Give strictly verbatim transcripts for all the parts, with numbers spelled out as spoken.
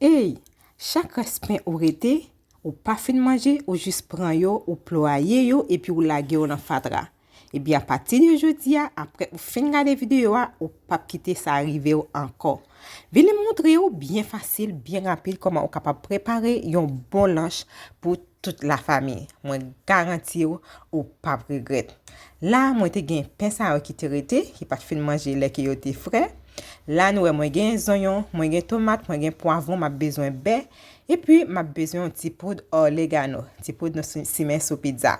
Ey, chak rès pen ou rete, ou pa fin manje, ou jis pran yo, ou plwaye yo, epi ou lage yo nan fatra. Epi apati de jodi a, apre ou fin gade videyo a, ou p ap kite sa rive w ankò. Vini m montre w byen fasil, byen rapid kòman ou kapab prepare yon bon lunch pou tout lafanmi. Mwen garanti w, ou p ap regrèt. La, mwen te gen pen sa yo ki te rete, ki pa t fin manje lè ke yo te fre. La, nou wè mwen gen zonyon, mwen gen tomat, mwen gen pwavwon, m ap bezwen bè. Epi, m ap bezwen yon ti poud oregano, ti poud nou si- simen sou pizza.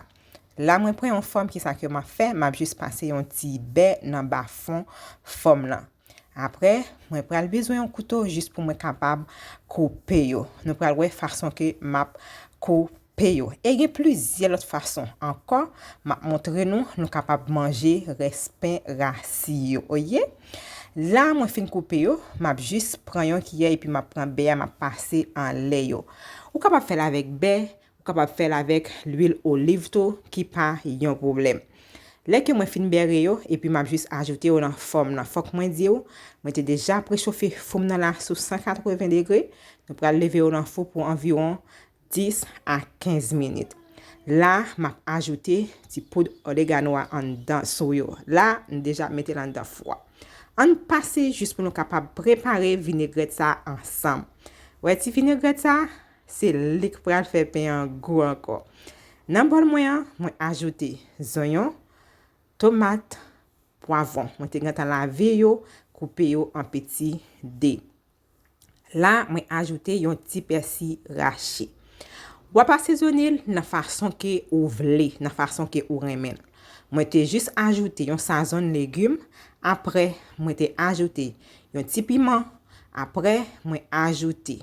La, mwen pran yon fòm, kisa ke m ap fè, m ap jis pase yon ti bè nan ba fon fòm lan. Apre, mwen pral bezwen yon kouto jis pou mwen kapab koupe yo. Nou pral wè fason ke m ap koupe yo. E gen plizyè lòt fason ankò, m ap montre nou, nou kapab manje rès pen rasi yo, oke? La, mwen fin koupe yo, m ap jis pran yon kiyè epi m ap pran bè a, m ap pase anlè yo. Ou kapab fè l avèk bè, ou kapab fè l avèk lwil oliv tou, ki pa yon pwoblèm. Lè ke mwen fin bere yo, epi m ap jis ajoute yo nan fòm nan. Fòk mwen di w, mwen te deja prechofe fou m nan la sou san katreven degre. Nou pral leve yo nan fou pou anviwon dis a kenz minit. La, m ap ajoute ti poud oregano a anndan sou yo. La, m deja mete l anndan fou a. Ann pase jis pou nou kapab prepare vinegrèt sa a ansanm. Wè ti vinegrèt sa a, se li k pral fè pen an gou ankò. Nan bòl mwen an, mwen ajoute zonyon, tomat, pwavwon. Mwen te gentan lave yo, koupe yo an peti de. La, mwen ajoute yon ti pèsi rache. W ap asezone l nan fason ke ou vle, nan fason ke ou renmen l. Mwen te jis ajoute yon sazonn legim, apre mwen te ajoute yon ti piman, apre mwen ajoute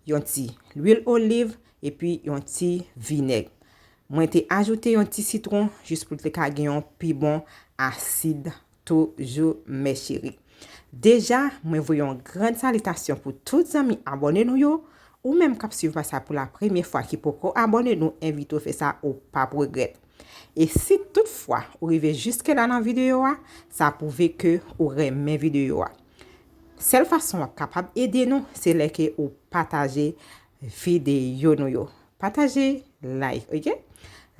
yon ti lwil oliv epi yon ti vinèg. Mwen te ajoute yon ti sitwon jis pou l te ka gen yon pi bon asid toujou, mes chéris. Deja, mwen voye yon gran salitasyon pou tout zanmi abòne nou yo. Ou menm k ap swiv pa sa pou la premyè fwa ki poko abòne, nou envite w fè sa, ou p ap regrèt. E si toutfwa ou rive jiske la nan videyo a, sa pwouve ke ou renmen videyo a. Sèl fason w ap kapab ede nou, se lè ke ou pataje videyo nou yo. Pataje, like, oke?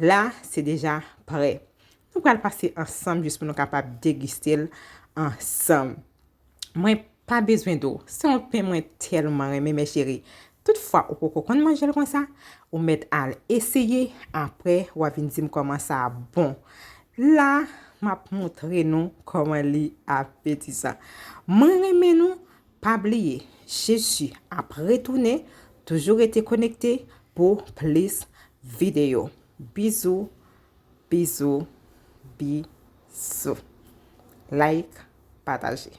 La, se deja prè. Nou pral pase ansanm jis pou nou kapab degiste l ansanm. Mwen pa bezwen di w, se yon pen mwen tèlman renmen, mes chéris. Toutfwa ou poko konn manje l konsa, ou mèt al eseye, apre w a vin di m kòman sa bon. La, m ap montre nou kòman li apetisan. Mwen renmen nou, pa bliye, Jezi ap retounen, toujou rete konekte pou plis videyo. Bizou, bizou, bizou. Like, pataje.